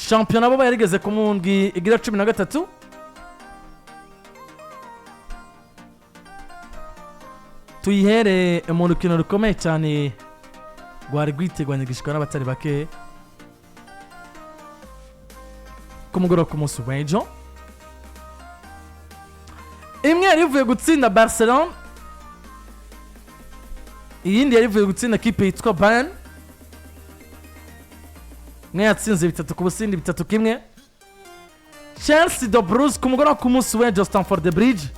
Shampiyona bo yarigeze ku mundwi igira 13. Tuyihere mu rukino rukomeye cyane rwari rwitegwanye gushikwa n'abatari bake ku mugoroba ku munsi w'ejo. Imwe yari ivuye gutsinda Barcelona, iyindi yari ivuye gutsinda kipe yitwa Bayern. Imwe yatsinze 3-0, indi 3-1. Chelsea the Blues ku mugoroba ku munsi w'ejo, Stamford Bridge,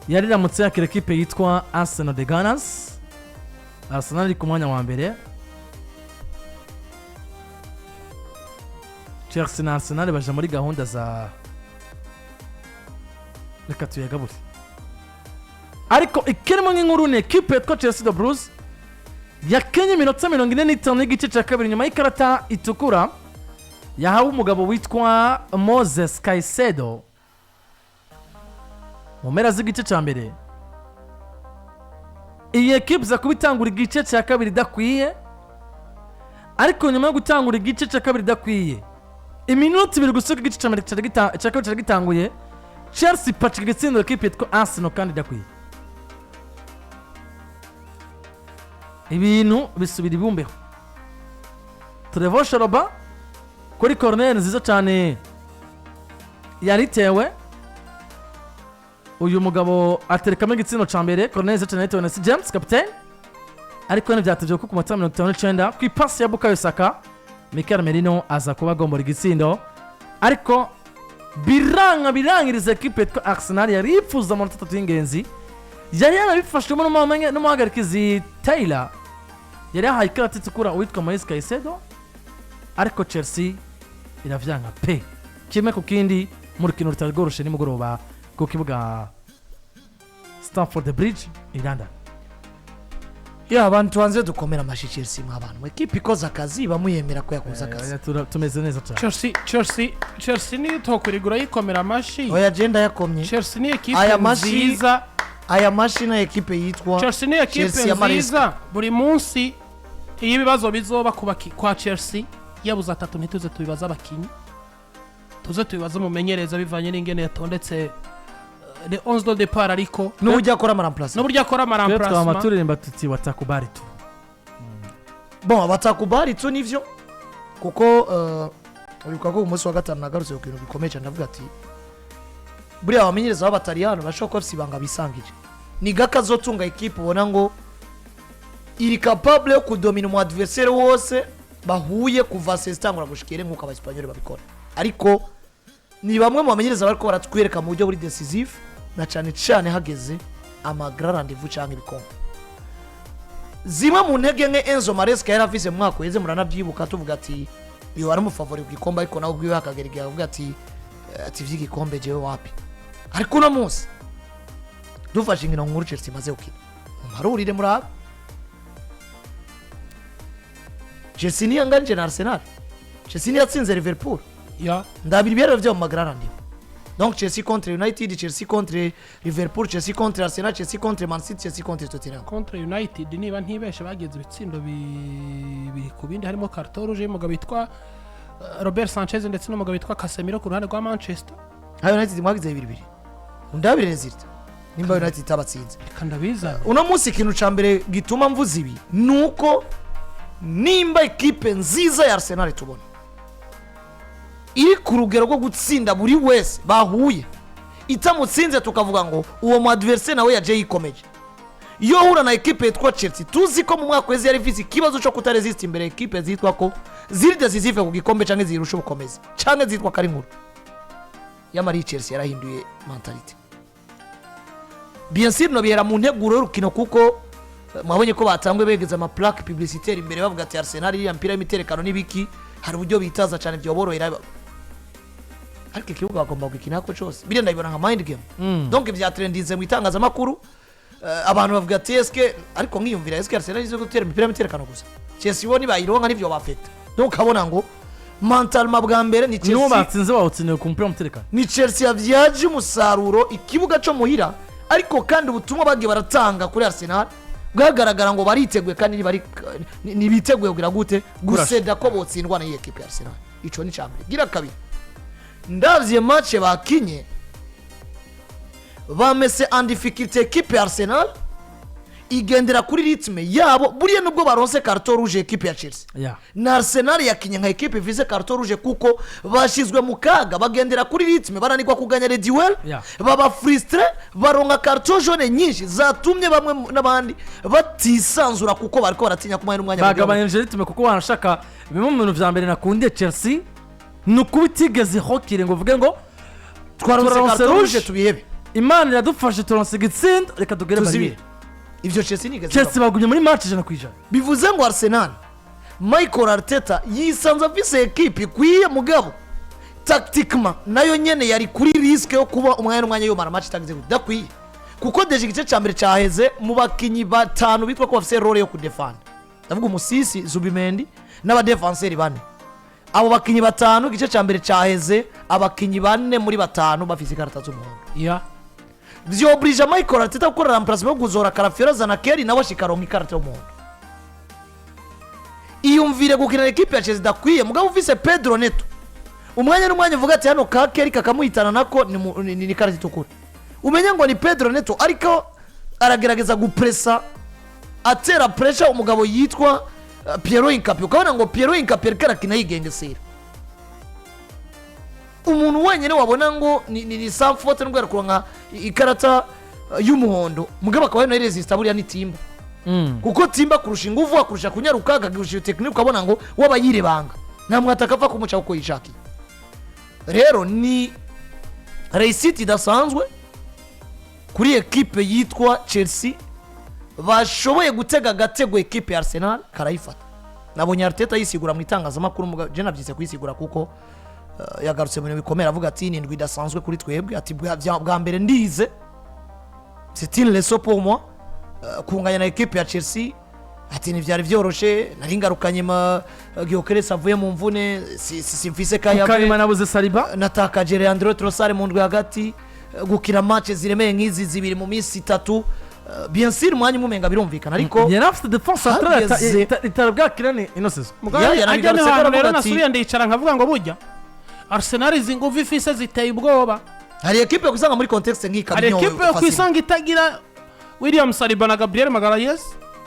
yari iramutse yakira ekipe yitwa Arsenal the Gunners. Arsenal iri ku mwanya wa mbere. Chelsea na Arsenal baja muri gahunda za reka tuyagabure, ariko ikirimo nk'inkuru ni ekipe yitwa Chelsea the Blues yakenye iminota 45 y'igice cya kabiri nyuma y'ikarata itukura yahawe umugabo witwa Moses Caicedo mu mpera z'igice cya mbere. Iyi ekipe iza kuba itangura igice cya kabiri idakwiye, ariko nyuma yo gutangura igice cya kabiri idakwiye, iminota 2 gusa igice cya mbere cya kabiri cyari gitanguye, Chelsea ipacika igitsindiro ekipe yitwa Arsenal kandi idakwiye. Ibintu bisubira ibumbeho. Trevoh Chalobah kuri corner nziza cyane yari itewe, uyu mugabo aterekamo igitsindo cya mbere. Corner nziza cyane yitewe na Reece James, kapitene, ariko ntibyatevye kuko ku munota 59, ku ipasi ya Bukayo Saka, Mikel Merino aza kuba agombora igitsindo, ariko biranga birangiriza ekipe yitwa Arsenal yari yifuza amanota atatu y'ingenzi. Yari yanabifashwemo n'umuhagarikizi Taylor, yari yahaye ikarata itukura uwitwa Moise Caicedo, ariko Chelsea iravyanga pe, 1-0 mu rukino rutari rworoshe nimugoroba ku kibuga Stamford Bridge i London. Ya, abantu tubanze dukomera amashyi Chelsea. Mwa bantu, ekipe ikoze akazi bamuyemera ko yakoze akazi. Tumeze neza cyane. Chelsea niyo tokwirigura yikomera amashyi. Oya, agenda yakomye. Chelsea ni ekipe Aya mashyi- nziza. Aya mashyi na ekipe yitwa Chelsea ni ekipe Chelsea ya Maresca. nziza. Buri munsi iyo ibibazo bizoba kwa Chelsea yabuze atatu, ntituze tubibaze abakinyi, tuze tubibaze umumenyereza bivanye n'ingene yatondetse le 11 de départ, ariko n'uburyo akora amaremplacement. N'uburyo akora Twe twama amaremplacement. turirimba tuti watakubali tu. Bon, batakubali tu nivyo, kuko uribuka ko ku munsi wa gatanu nagarutse ku kintu gikomeye cyane, ndavuga ati buriya abamenyereza b'abataliyano bashobora kuba bafise ibanga bisangije. Ni gake azotunga ekipe ubona ngo iri capable yo kudomina umu adversaire wose bahuye kuva saison itangura gushika nk'uko Abaespanyol babikora, ariko ni bamwe mu bamenyereza bariko baratwereka mu buryo buri decisive, na cyane cyane hageze ama grand rendez-vous cyangwa ibikombe. Zimwe mu ntege nke Enzo Maresca yari afise mu mwaka uheze, muranabyibuka, tuvuga ati uyu wari umufavori ku gikombe, ariko nawe ubwiwe akagera igihe akavuga ati ivy'igikombe jewe wapi. Ariko uno munsi dufashe inkino nkuru Chelsea imaze gukina, mumarurire murabe, Chelsea niyanganije na Arsenal, Chelsea niyatsinze Liverpool. Ndabira ibiharuro vyo mu ma grand rendez-vous. Donc Chelsea contre United, Chelsea contre Liverpool, Chelsea contre Arsenal, Chelsea contre Man City, Chelsea contre Tottenham. Contre United, niba ntibeshe, bagenze ibitsindo 2-0, harimo carton rouge y'umugabo witwa Robert Sanchez ndetse n'umugabo witwa Casemiro ku ruhande rwa Manchester. Nka United mwagize 2-2, ndabire résultat nimba United itabatsinze. Reka ndabizane. Uno munsi ikintu ca mbere gituma mvuza ibi ni uko nimba ekipe nziza ya Arsenal tubona iri ku rugero rwo gutsinda buri wese bahuye, itamutsinze tukavuga ngo uwo mu adversaire nawe yaje yikomeje, iyo hura na ekipe yitwa Chelsea, tuzi ko mu mwaka wese yari ifise ikibazo cyo kutaresista imbere ekipe zitwa ko ziri decisive ku gikombe canke zirusha ubukomezi canke zitwa ko ari nkuru, yamara iyi Chelsea yarahinduye mentalité. Bien sûr no bihera mu nteguro y'urukino, kuko mwabonye ko batangwe begeza ama plaque publicitaire imbere, bavuga ati Arsenal iriya mpira y'imiterekano n'ibiki. Hari uburyo bitaza cyane byoborohera, ariko ikibuga bagomba gukina ko cyose. Biriya ndabibona nka mind game. Donc byatrendinze mu itangazamakuru, abantu bavuga ati eske, ariko nkiyumvira eske Arsenal izo gutera imipira y'imiterekano gusa, Chelsea bo nibayironka nivyo bafeta. Donc ukabona ngo mentalement bwa mbere ni Niwo Chelsea. Batsinze bawutsindiye ku mupira w'umutekano. Ni Chelsea yabyaje umusaruro ikibuga cyo muhira, ariko kandi ubutumwa bagiye baratanga kuri Arsenal bwagaragara ngo bariteguye kandi ntibiteguye kugira gute guseda ko botsindwa n'iyi ekipe ya Arsenal. Ico ni cambere. Gira kabiri, ndavye match bakinye, bamise en difficulté équipe ya Arsenal, igendera kuri rythme yabo. Buriya nubwo baronse carton rouge équipe ya Chelsea, na Arsenal yakinye nka équipe ifise carton rouge, kuko bashizwe mu kaga, bagendera kuri rythme, bananirwa kuganya les duels, baba frustré, baronka carton jaune nyinshi zatumye bamwe n'abandi batisanzura, kuko bariko baratinya kumanya n'umwanya bagira. Bagabanyije rythme, kuko wanashaka bimwe mu bintu vya mbere nakundiye Chelsea ni ukuba itigeze ihokire ngo uvuge ngo twaronse turaronse carton rouge. rouge, tubihebe. Imana iradufashe, turonse igitsinda, reka tugere tuzibire barrière. Ivyo Chelsea nigeze. Chelsea bagumye muri match 100%. Bivuze ngo Arsenal, Michael Arteta yisanze afise ekipe ikwiye, mugabo tactiquement nayo nyene yari kuri risque yo kuba umwanya n'umwanya yomara match itagize idakwiye, kuko déjà igice cya mbere cyaheze mu bakinyi batanu bitwa ko bafise rôle yo kudefanda, ndavuga umusisi Zubimendi n'abadefanseri bane, abo bakinyi batanu, igice cya mbere cyaheze abakinyi bane muri batanu bafise ikarata z'umuhondo. Vyobrija Michael Arteta gukora remplacement yo kuzora Calafiori, azana Kelly, nawe ashika aronka ikarata y'umuhondo. Iyumvire gukina ekipe ya Chelsea idakwiye, mugabo ufise Pedro Neto, umwanya n'umwanya uvuga ati hano ka Kelly kakamuhitana, nako ni ikarata itukura. Umenye ngo ni Pedro Neto ariko aragerageza gupresa, atera pressure umugabo yitwa Piero Hincapié. Ukabona ngo Piero Hincapié ariko arakina yigengesera. Umuntu wenyine wabona ngo ni sans faute nubwo yari ikarata y'umuhondo, mugabo akaba yari resista, buriya ni Timber, kuko Timber kurusha ingufu, akurusha kunyaruka, akakurusha iyo technique. Ukabona ngo waba yirebanga, nta mwataka apfa kumuca uko yishakiye. Rero ni réussite idasanzwe kuri ekipe yitwa Chelsea, bashoboye gutega agatego ekipe ya Arsenal karayifata. Nabonye Arteta yisigura mu itangazamakuru, je nabyise kuyisigura, kuko yagarutse mu bintu bikomeye, avuga ati ni indwi idasanzwe kuri twebwe, ati bwa mbere ndize, c'est une leçon pour moi, kunganya na ekipe ya Chelsea. Ati ntibyari byoroshe, nari ngarukanye ma Gyökeres avuye mu mvune, simfise Kaya, kanyuma nabuze Saliba. Natakaje Leandro Trossard mu ndwi hagati, gukina match ziremeye nk'izi zibiri mu minsi 3, bien sûr umwanya umwe umenga birumvikana, ariko yari afite défense centrale itari bwakirane ino saison. Mugabo Ya, ajya yarabigarutse niho hantu ko rero aravuga ati- nasubiye ndicara nkavuga ngo burya Arsenal izi nguvu ifise ziteye ubwoba. Hari ekipe yo gusanga muri contexte nk'iyi Hari kamyo ekipe yo kwisanga itagira William Saliba na Gabriel Magalhaes,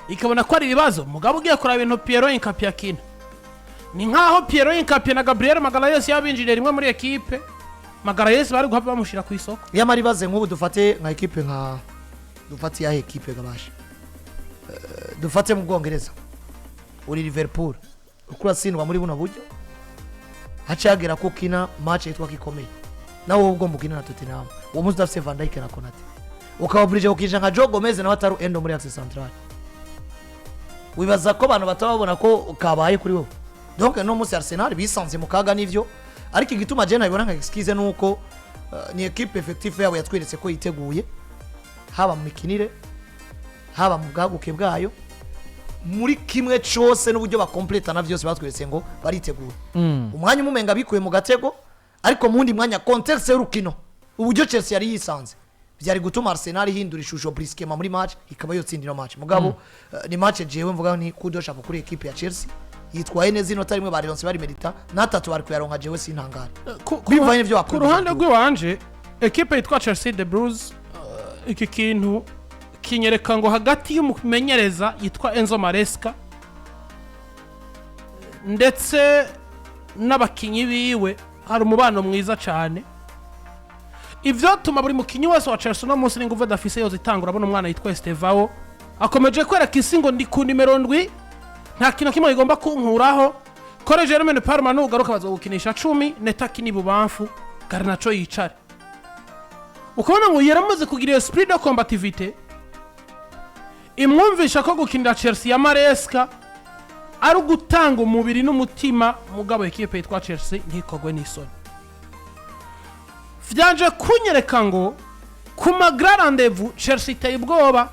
ikabona ko ari ibibazo. Mugabo ugiye kuraba ibintu Piero Hincapié akina, ni nkaho Piero Hincapié na Gabriel Magalhaes yabinjiriye rimwe muri ekipe, Magalhaes bari guhava bamushyira ku isoko. Yamara ibaze nk'ubu dufate nka ekipe, nka dufate iyahe ekipe gabasha? Dufate mu Bwongereza, uri Liverpool, uko uratsindwa muri buno buryo, haca hagera ko ukina match yitwa ko ikomeye, nawe wowe ugomba ukina na Tottenham, uwo munsi udafise Van Dijk na Konate, ukaba obligé gukinisha nka Joe Gomez nawe atari endo muri axe central, wibaza ko abantu bataba babona ko kabaye kuri wowe? Donc no munsi Arsenal bisanze mu kaga, nivyo, ariko igituma je nabibona nka excuse nuko ni équipe effectif yabo yatweretse ko yiteguye, haba mu mikinire, haba mu bwaguke bwayo, muri kimwe cose n'uburyo bakompletana, vyose batweretse ngo bariteguye. Umwanya umwe umenga bikuye mu gatego, ariko mu wundi mwanya contexte y'urukino, uburyo Chelsea yari yisanze, byari gutuma Arsenal ihindura ishusho brusquement muri match, ikaba yotsinda ino match. Mugabo ni match jewe mvuga ni coup de chapeau kuri équipe ya Chelsea, yitwaye neza. Inota rimwe barironse, bari merita n'atatu bari kuyaronka, jewe sintangare bivanye n'ivyo Ku waproduce. ruhande rw'iwanje, ekipe yitwa Chelsea, The Blues, iki kintu kinyereka ngo hagati y'umumenyereza yitwa Enzo Maresca ndetse n'abakinyi biwe hari umubano mwiza cyane. Ivyotuma buri mukinyi wese wa Chelsea uno munsi n'inguvu adafise yose itanga. Urabona umwana yitwa Estevao akomeje kwereka isi ngo ndi ku nimero 7, nta kintu kimwe gigomba kunkuraho. Cole Jermaine Palmer nugaruka bazogukinisha 10, Netaki ni bubamfu, Garnacho yicare. Ukabona ngo yaramaze kugira esprit de combativité imwumvisha ko gukinira Chelsea ya Maresca ari ugutanga umubiri n'umutima. Mugabo ekipe yitwa Chelsea ntikogwe n'isoni. Vyanje kunyereka ngo ku ma grands rendez-vous Chelsea iteye ubwoba,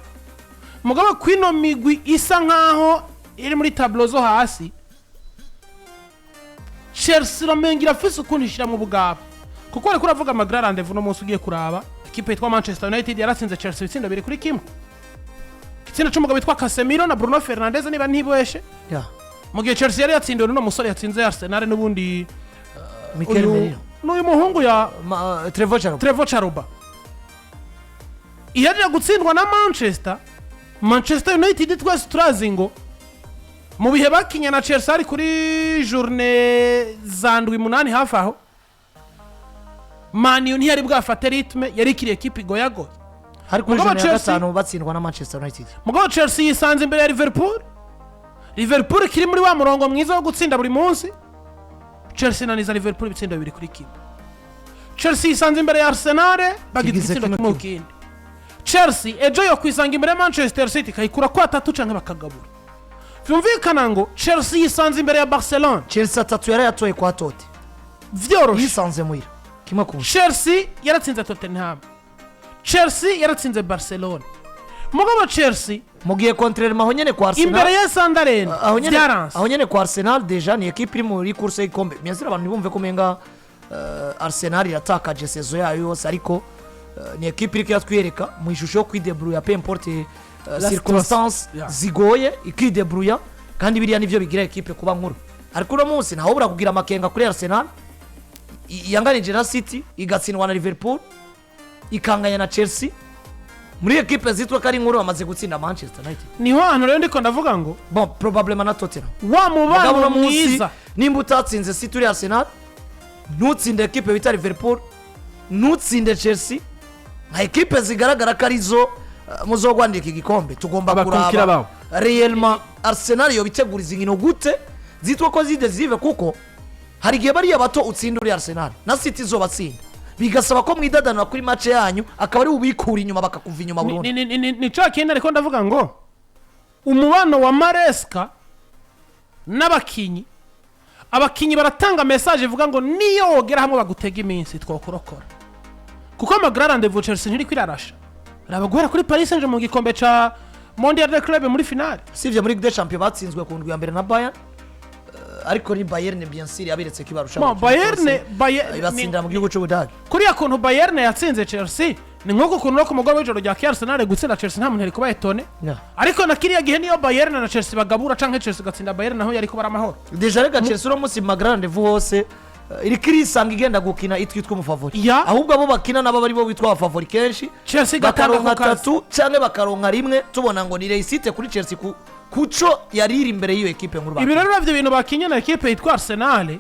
mugabo kwino migwi isa nkaho iri muri tableau zo hasi, Chelsea iramenga irafise ukuntu ishyiramo ubugabo, kuko ariko uravuga ama grands rendez-vous, no munsi ugiye kuraba ekipe yitwa Manchester United yaratsinze Chelsea ibitsindo 2-1, igitsindo c'umugabo witwa Casemiro na Bruno Fernandes niba ntibeshe, mu gihe Chelsea yari yatsindiwe n'uno musore yatsinze Arsenal n'ubundi. Mikel uyu Merino. N'uyu muhungu ya Trevor Chalobah. Trevor Chalobah ihejeje gutsindwa na Manchester United. Twese turazi ngo mu bihe bakinye na Chelsea, ari kuri journée za ndwi, munani hafi aho, Man U ntiyari bwafate rythme, yari ikiri ekipe igoyagoye. Hari kuri Mugabo journée ya 5 batsindwa na Manchester United. Mugabo Chelsea yisanze imbere ya Liverpool, Liverpool ikiri muri wa murongo mwiza wo gutsinda buri munsi. Chelsea inaniza Liverpool ibitsindo 2-1. Chelsea yisanze imbere ya Arsenal, bagize Kigize igitsindo kimwe. kimwe ku kindi. Chelsea ejo yo kwisanga imbere ya Manchester City, ikayikura kwa atatu canke bakagabura. Vyumvikana ngo Chelsea yisanze imbere ya Barcelona. Chelsea atatu yarayatoye kwa Tote. Vyoroshe. Yisanze muhira 1-0. Chelsea yaratsinze Tottenham, Chelsea yaratsinze Barcelona, mugabo Chelsea Mu gihe contrairement aho nyene kwa Arsenal, imbere ya Sunderland aho nyene, vyaranse. aho nyene kwa Arsenal, déjà ni équipe iri muri course y'igikombe. Bien sûr, abantu ntibumve ko umenga Arsenal iratakaje saison yayo yose, ariko ni équipe iriko iratwereka mu ishusho yo kwidebrouilla, peu importe La circonstance situation. zigoye, ikidebrouilla, kandi biriya nivyo bigira équipe kuba nkuru. Ariko uno munsi ntawobura kugira amakenga kuri Arsenal yanganije na City, igatsindwa na Liverpool, ikanganya na Chelsea. Muri ekipe zitwa ko ari nkuru, bamaze gutsinda Manchester United. Niho hantu rero ndiko ndavuga ngo Bon, probablement na Tottenham. wa Mugabo mubano uno munsi, mwiza, nimba utatsinze City uri Arsenal, ntutsinde ekipe bita Liverpool, ntutsinde Chelsea, nka ekipe zigaragara ko arizo muzogwandika igikombe, tugomba Abakonkira kuraba babo. réellement Arsenal yo bitegura izi nkino gute zitwa ko zidécisives, kuko hari igihe bariya bato utsinda uri Arsenal na City izobatsinda, bigasaba ko mwidadanura kuri match yanyu, akaba ari ubikura inyuma, bakakuva inyuma burundu. Ni ca kindi ariko ndavuga ngo umubano wa Maresca n'abakinyi, abakinyi baratanga message ivuga ngo niyo wogera hamwe bagutega iminsi twokurokora, kuko ama grands rendez-vous Chelsea ntiri kwirarasha. Raba guhera kuri Paris Saint-Germain mu gikombe ca Mondial de Club muri finale. Sivyo, muri Ligue des Champions batsinzwe ku ndwi ya mbere na Bayern, ariko ni Bayern, bien sûr, yaberetse ko ibarusha Bon, buri kimwe Bayern cyose. Bayern Ibatsindira mu gihugu cy'Ubudage. Kuriya kuntu Bayern yatsinze Chelsea ni nk'uko ukuntu no ku mugoroba w'ijoro rya Arsenal gutsinda Chelsea nta muntu yari kuba étonné. Ariko na kiriya gihe niyo Bayern na Chelsea bagabura canke Chelsea igatsinda Bayern, naho yari kuba ari amahoro. Déjà rega Chelsea uno munsi mu ma grands rendez-vous hose iriko irisanga igenda gukina itwitwa umu favori, ahubwo abo bakina nabo bari bo bitwa aba favori kenshi, Chelsea igatanga bakaronka ako kazi. atatu canke bakaronka rimwe, tubona ngo ni réussite kuri Chelsea kuco yari iri imbere y'iyo ekipe nkuru. Ibi rero uravye ibintu bakinye na ekipe yitwa Arsenal,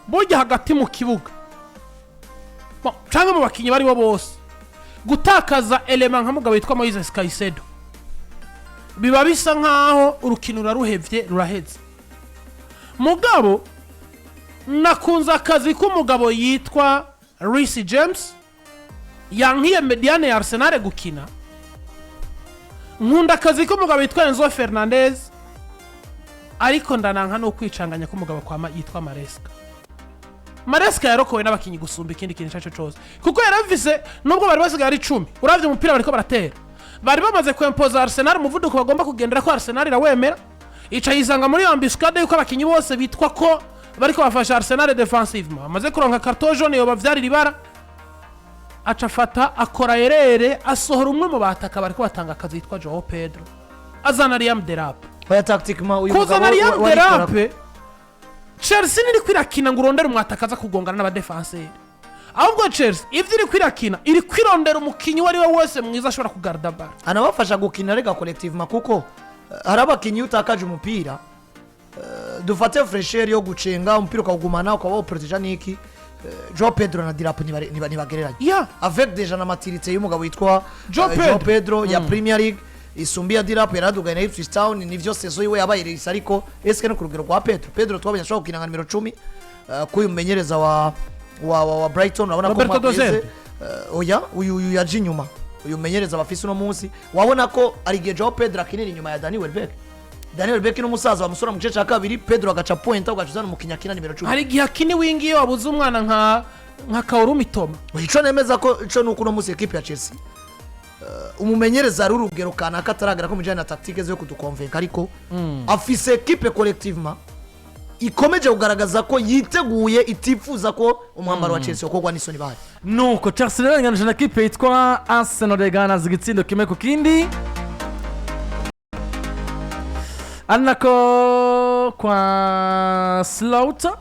burya hagati mu kibuga, bon, canke mu bakinyi baribo bose, gutakaza élément nka mugabo witwa Moises Caicedo biba bisa nkaho urukino ruraruhevye, ruraheze. Mugabo nakunze akazi k'umugabo yitwa Reece James yankiye médiane ya Arsenal gukina. Nkunda akazi k'umugabo witwa Enzo Fernandez, ariko ndananka no kwicanganya k'umugabo kwa yitwa Maresca. Maresca yarokowe n'abakinnyi gusumba ikindi kintu icyo ari cyo cyose, kuko yaravise nubwo bari basigaye ari 10. Uravye umupira bariko baratera, bari bamaze kwempoza Arsenal umuvuduko bagomba kugendera ko. Arsenal irawemera, ica yisanga muri embuscade yuko abakinnyi bose bitwa ko bariko bafasha Arsenal défensivement bamaze kuronka carton jaune yobavyarira ibara. Aca afata akora erreur, asohora umwe mu bataka bariko batanga akazi yitwa Joao Pedro, azana Liam Delap. Oya, tactiquement uyu Kuzana mugabo Liam warikora. Delap, Chelsea ntiri kwirakina ngo urondere umwataka aza kugongana n'abadefanseri, ahubwo Chelsea ivyo iri kwirakina, iri kwirondera umukinyi uwo ari we wese mwiza ashobora kugarda ballon. Anabafasha gukina rega collectivement, kuko hari abakinnyi iyo utakaje umupira, dufate fraîcheur yo gucenga umupira ukawugumana, ukaba wawuproteja niki, Joao Pedro na Delap ntibagereranya avec déjà na maturité y'umugabo witwa Joe Joao Pedro. Pedro ya Premier League isumbiya Delap. Yaradugaye na Ipswich Town, nivyo saison yiwe yabaye réussie, ariko eske no ku rugero rwa Pedro? Pedro twabonye ashobora gukina nka nimero 10 k'uyu mumenyereza wa Brighton, urabona ko Roberto umwaka De uheze, Zerbi. Oya, uyu yaje inyuma, uyu mumenyereza bafise uno munsi, wabona ko ari igihe Joao Pedro akinira inyuma ya Daniel Welbeck. Daniel Welbeck n'umusaza bamusora mu gice cya kabiri, Pedro agaca pointa, ugaca uzana umukinnyi akina nimero 10. Hari igihe akina wing iyo wabuze umwana nka Kaoru Mitoma. Ico nemeza ko ico nuko uno munsi ekipe ya Chelsea, umumenyereza ari urugero kanaka ataragera ko mu bijyanye na tactique zo kudukonvenka, ariko afise ekipe collectivement ikomeje kugaragaza ko yiteguye, itifuza ko umwambaro wa Chelsea ukorwa n'isoni bahari. Nuko Chelsea rero inganije na kipe yitwa Arsenal Gunners igitsindo 1-1, ari nako kwa Slaughter.